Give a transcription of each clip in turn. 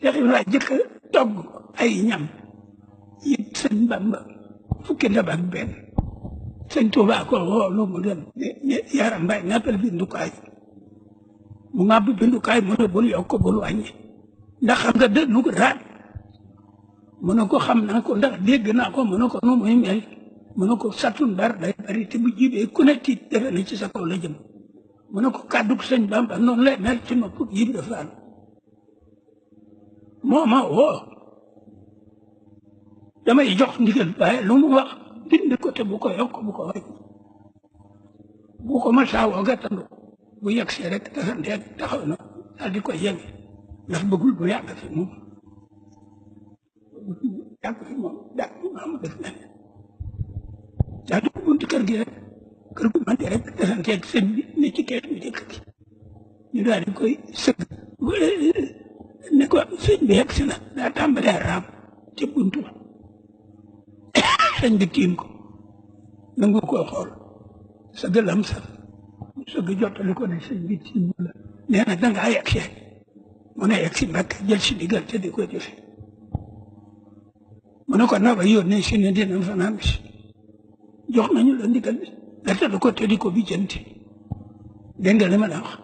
Cheikh Ibrahima jëkk togg ay ñam yi sëñ Bamba fukki ndab ak benn sëñ Tuubaa ko woolu mu dem yaram mbay nappal bindukaay mu ngàbb bindukaay mu ne bul yokk bul wàññi ndax xam nga dënnu ko raat mu ne ko xam naa ko ndax dégg naa ko mu ne ko nu muy mel mu ne ko satun bar day bari te bu jibee ku ne tiit defe na ci sa kaw la jëm mu ne ko kàddu sëñ Bamba noonu lay mel ci nopp Ibra Faal moo ma woo damay jox ndigal waaye lu mu wax bind ko te bu ko yokk bu ko wàññi bu ko ma saawoo gàttandu bu yegg see rek tasanteeg taxaw na daal di koy yegg ndax bëggul bu yàgg fi moom daal maam def na daa dugg buntu kër gi rek kër gu mante rek tasanteeg sëñ bi ne ci keet bu jëkk gi ñu daal di koy sëgg ne ko sëñ bi yegg si na daa tàmbalee raam ci buntu sëñ bi tiim ko nangu koo xool sëgg lam sax sëgg jottali ko ne sëñ bi tiim la nee na dangaa yegg si mu ne yegg si Mbàkke jël si digal te di ko jëfe mu ne ko na ba yónnee si ne dina fanaan si jox nañu la ndigal gàttalu ko te di ko bijjanti dégg nga li ma la wax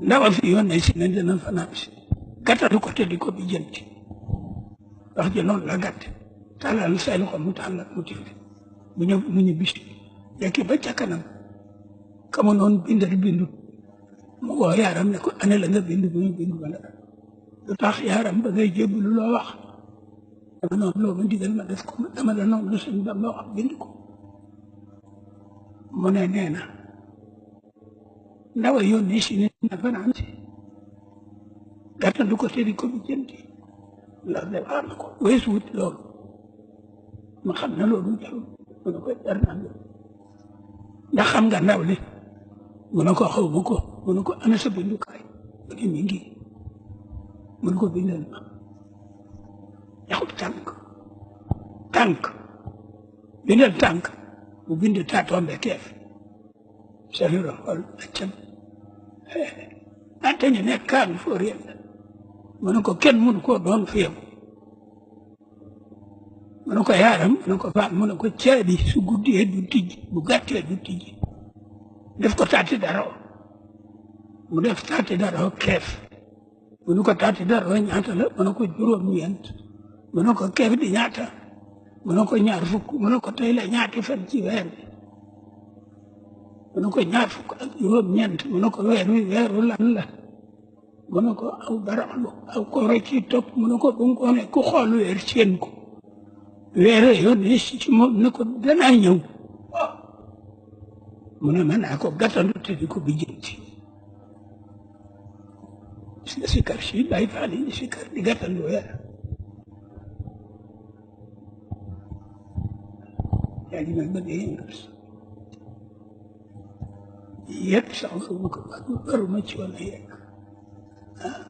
ndaw a fi yónnee si ne dina fanaan si gàttalu ko te di ko bijjanti wax ji noonu la gàtt tàllal say loxo mu tàllal mu tifli mu ñëw mu ñu bis yekki ba ca kanam kamu noonu bindal bindut mu woo yaaram ne ko ane la nga bind bu ñu bind wala lu tax yaaram ba ngay jébbalu loo wax dama noonu loo ma digal ma def ko dama la noonu lu sëñ Bamba wax bind ko mu ne nee na ndaw a yónnee si ne na fanaan si gàttandu ko te di ko bi jënti ndax de wax na ko weesu wut loolu ma xam ne loolu jarul mu ne ko jar naa ndax xam nga ndaw li mu ne ko xaw ma ko mu ne ko ana sa bindukaay mu ne mi ngi mu ne ko bindal ma yaxub tànk bindal tànk mu bind taatombe keef safiro xool accam ante ñu nekk kaan foor yéen mu ne ko kenn mënu koo doon fi yow mu ne ko yaaram mu ne ko faam mu ne ko caabi su guddee du tijji bu gàttee du tijji def ko taati daroo mu def taati daroo keef mu ne ko taati daroo ñaata la mu ne ko juróom-ñeent mu ne ko keef di ñaata mu ne ko ñaar fukk mu ne ko tey la ñaati fan ci weer bi mu ne ko ñaar fukk ak juróom-ñeent mu ne ko weer wi weeru lan la mu ne ko aw baraxlu aw kooro ci topp mu ne ko bu nga ko ne ku xool weer seen ko weere yónnee si ci moom ne ko danaa ñëw mu ne mën naa ko gàttandu te di ko bijjanti si kar si Baay Faal yi si kar di gàttandu weer yaa ngi mel ba dee yëngal yëpp sax fu mu ko waruma ci wala yegg ah